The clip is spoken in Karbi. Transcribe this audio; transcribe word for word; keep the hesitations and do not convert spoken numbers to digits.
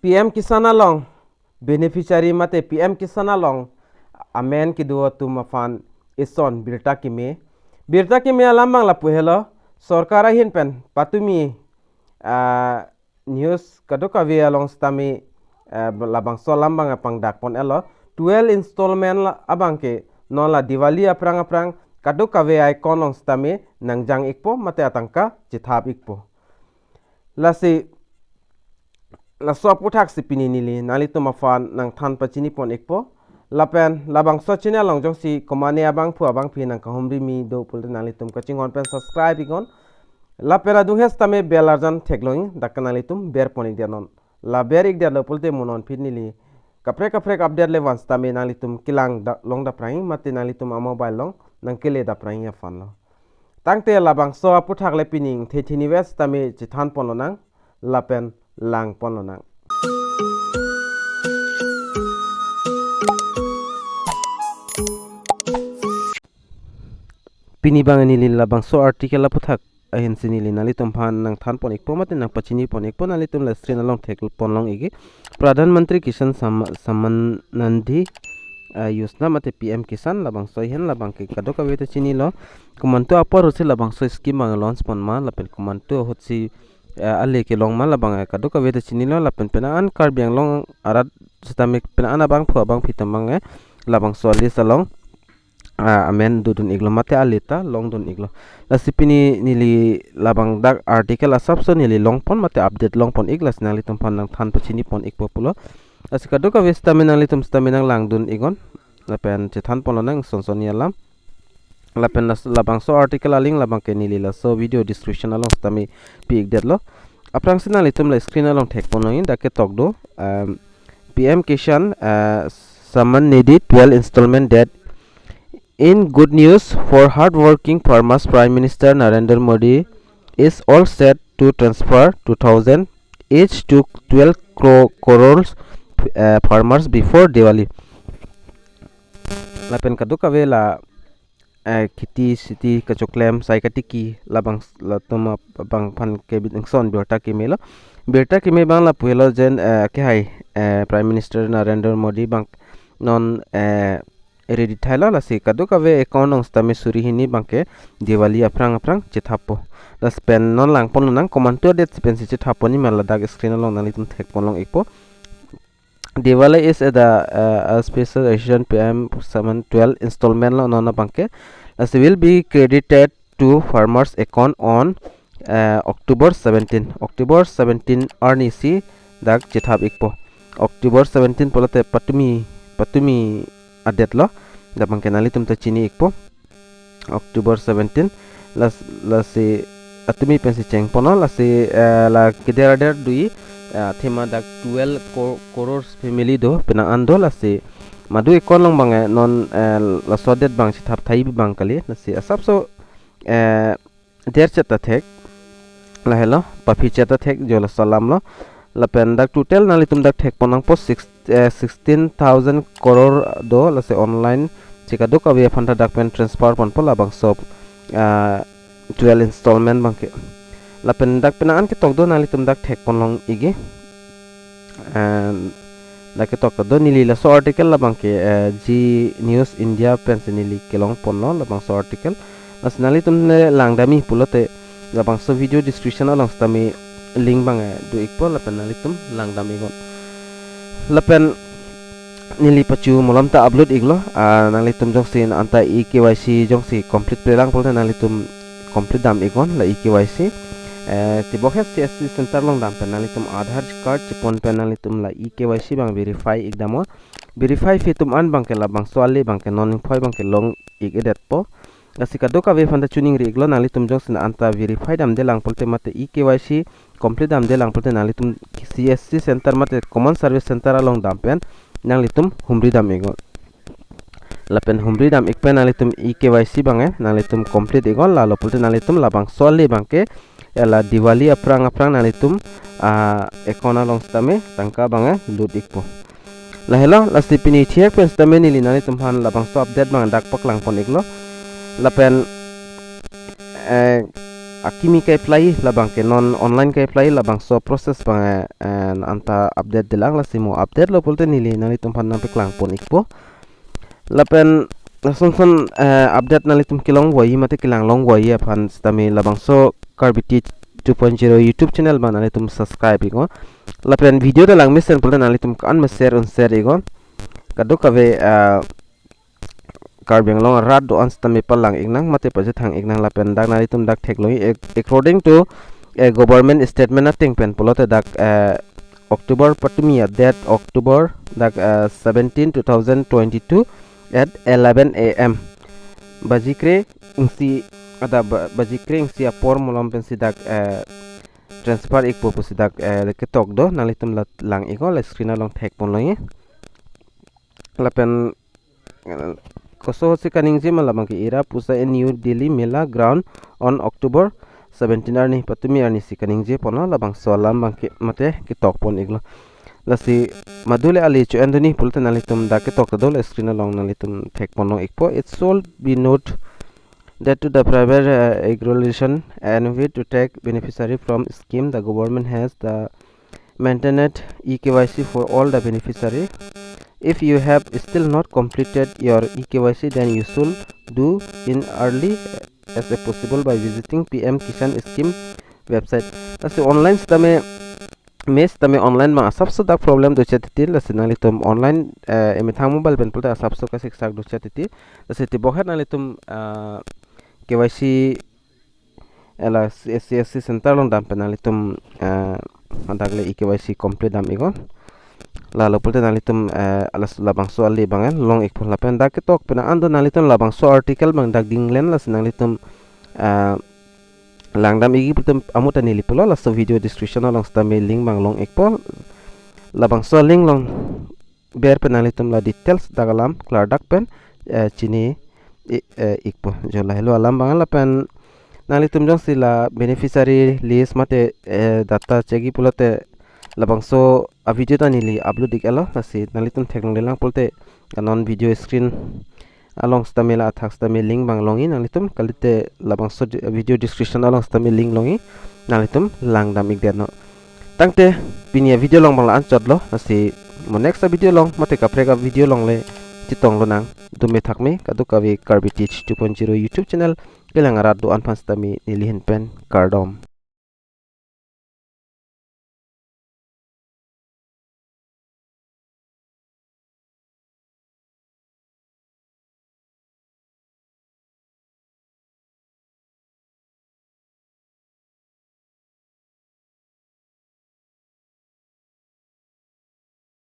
P M Kisan along beneficiary mate P M Kisan along amen kedo atum aphan ison birta keme. Birta keme alam abang lapu helo, sorkar ahin pen patumi, ah, news kadokave along sitame, eh, labangso alam abang pangdak pon-etlo. Twelve installment la-, abang ke non la Diwali aphrang aphrang kadokave a-account along sitame nangjang ikpo mate atangka chethap ikpo. Lasi laso aputhak si pini neli nanglitum aphan nangthan pachini pon ikpo. Lapen labangso channel along jongsi komane abangphu abangphi nangkahumri me do pulote nanglitum kachinghon pen subscribe iknon. Lapen adung hes tame bell arjan theklong, dak nanglitum ber pon ikdet non. La ber ikdetlo pulote mo non aphi neli kaprek kaprek update le van sitame nanglitum kelang da, long daprang mate nanglitum a-mobile along nangkele daprang aphanlo. Tangte labangso aputhak le pining the thini ves tame chethan ponlonang lapen lang ponlonang. Pini abang neli labangso article aputhak ahin si neli nanglitum aphan nangthan pon ikpo mate nangpachini pon ikpo, nanglitum la screen along thek ponlong ikji. Pradhan Mantri Kisan Sam-, Samman Nidhi, ah, Yojana mate P M Kisan, labangso ahin, labang ke kadokave ta chinilo. Komantu apor ahut si labangso scheme abang launch pon ma lapen komantu ahut si, eh, ale kelong ma labang, eh, kadokave ta chinilo, lapen penang an Karbi Anglong arat sitame penang an abangphu abangphi atum abang, eh, labangso a-list along, ah, amen dodun iklo mate ale ta longdun iklo. Lasi pini neli labang dak article asapso neli long pon mate update long pon ik, lasi nanglitum aphan nangthan pachini pon ikpo pulo. Lasi kadokave sitame nanglitum sitame nanglangdun iknon lapen chethan ponlonang son son alam. Lapen las-, labangso article a-link labang ke neli laso video description along sitame pi ikdetlo. Aphrangsi nanglitum la screen along thek ponlong, dak ketok do, um, P M Kisan, uh, Samman Nidhi twelve installment date. In good news for hardworking farmers, Prime Minister Narendra Modi is all set to transfer two thousand each to twelve cro-, crores, uh, farmers before Diwali. Lapen kadokave la, eh, kheti siti kachoklem sai katiki labang s-, latum ap-, abang aphan ke bit ingson birta kemelo. Birta keme abang lapu helo jen, eh, ke hai, eh, Prime Minister Narendra Modi abang non, eh, ready thailo, lasi kadokave account along sitame suri hini abang ke Diwali aphrang aphrang chethappo. Lapen non lang ponlonang komantu a-date si pensi chethappo ni ma ladak screen along nanglitum thek ponlong ikpo. Diwali is a, uh, a special occasion, P M Samman twelve installment lo non abang ke. Lasi will be credited to farmers account on, uh, October seventeen. October seventeen arni si dak chethap ikpo. October seventeen pulote patumi, patumi a-date lo. Dak abang ke nanglitum ta chini ikpo. October seventeen, las-, lasi atumi pensi cheng ponlo, lasi, eh, la keder ader dui, eh, athema dak twelve cro-, crores family do, penang an do, lasi madu account along abang, eh, non, eh, laso a-date abang chethap thai abang kali, lasi asapso, eh, der chet ta thek, lahelo, paphi chet ta thek, jo laso alam lo. Lapen dak total nanglitum dak thek pon nangpo six, eh, sixteen thousand crore do, lasi online si kadokave aphan ta dak pen transfer ponpo labangso, ah, twelve installment abang ke. Lapen dak penang an ketok do, nanglitum dak thek ponlong ikji. And dak ketok do, neli laso article labang ke, eh, Zee News India pensi neli kelong ponlo labangso article. Lasi nanglitum le lang dam ik pulote labangso video description along sitame link abang, eh, do ikpo, lapen nanglitum lang dam iknon. Lapen neli pachu malom ta upload iklo, ah, nanglitum jongsi anta E K Y C jongsi complete prelang pulote nanglitum complete dam iknon la E K Y C. Eh, tibok he C S C center along dam pen nanglitum Aadhaar card chepon pen nanglitum la E K Y C abang verify ik damnon. Verify phi atum an abang ke labangso ale abang ke non ingphoi abang ke long ik-edetpo. Lasi kadokave aphan ta choningri iklo, nanglitum jongsi anta verify damde lang pulote mate E K Y C complete damde lang pulote nanglitum C S C center mate common service center along dam pen nanglitum humri dam iknon. Lapen humri dam ik pen nanglitum E K Y C abang, eh, nanglitum complete iknon, lalo pulote nanglitum labangso ale abang ke, eh, la Diwali aphrang aphrang nanglitum, ah, account along sitame tangka abang, eh, lut ikpo. Lahelo, lasi pini thihek pen sitame neli nanglitum aphan labangso update abang dak paklang pon iklo. Lapen, eh, akimi ke-apply labang ke non online ke-apply labangso process abang, eh, eh, anta update detlang, lasi mo update lo pulote neli nanglitum aphan nangpaklang pon ikpo. Lapen lason son, eh, update nanglitum kelong voji mate kelang long voji aphan sitame labangso Karbi Teach two point zero YouTube channel abang nanglitum subscribe iknon. Lapen video ta langmesen pulote nanglitum ko-an ma share un share iknon. Kadokave, eh, Karbi Anglong arat do-an sitame palang iknang mate pachethang iknang. Lapen dak nanglitum dak theklong, ac-, according to, eh, government statement ateng pen pulote dak, eh, October patumi a-date October dak, eh, seventeen two thousand twenty-two at eleven A M. Baji kre-ing isi ada ba-, baji kre-ing isi apor malom pensi dak, eh, transfer ikpo pusi dak, eh, ketok do, nanglitum la lang iknon, la screen along thek pon longji. Lapen, eh, koso si kaningje ma labang ke, Ira Puja in New Delhi Mela Ground on October seventeen arni, patumi arni si kaningje ponlo, labangso alam abang ke mate ketok pon iklo. Lasi madu le ale cho-en dunji pulote nanglitum dak ketok ta do, la screen along nanglitum thek pon long ikpo. It should be noted that to the private, uh, regulation and with to take beneficiary from scheme, the government has the maintained e K Y C for all the beneficiary. If you have still not completed your e K Y C, then you should do in early as a possible by visiting P M Kisan scheme website. Lasi online sitame, mes sitame online abang asapso dak problem dochot titi, lasi nanglitum online, eh, emethang mobile pen pulote asapso kasiksak dochot titi. Lasi tibok het nanglitum, eh, K Y C hala C S C, S C center along dam pen nanglitum, eh, hadak le e K Y C complete dam iknon. Lalo pulote nanglitum, eh, alas labangso ale abang, eh, long ikpo. Lapen dak ketok pen an do nanglitum labangso article abang dak dinglen, lasi nanglitum, eh, langdam ikji pulote amu ta neli pulo, laso video description along sitame link abang long ikpo. Labangso link along ber pen nanglitum la details dak alam klardak pen, eh, chini i-, eh, ikpo. Jo lahelo alam abang. Lapen nanglitum jongsi la beneficiary list mate, eh, data check-ji pulote labangso a-video ta neli upload ik-etlo, lasi nanglitum theklonglelang pulote non video screen along sitame la athak sitame link abang longji, nanglitum kalite labangso di-, video description along sitame link longji, nanglitum langdam ikdet non. Tangte pini a-video along abang la anchotlo, lasi mo next a-video along mate kaprek a-video along le chetong lonang. Dome thakme, kadokave Karbi Teach two point zero YouTube channel kelang arat do-an aphan sitame neli ahin pen kardom.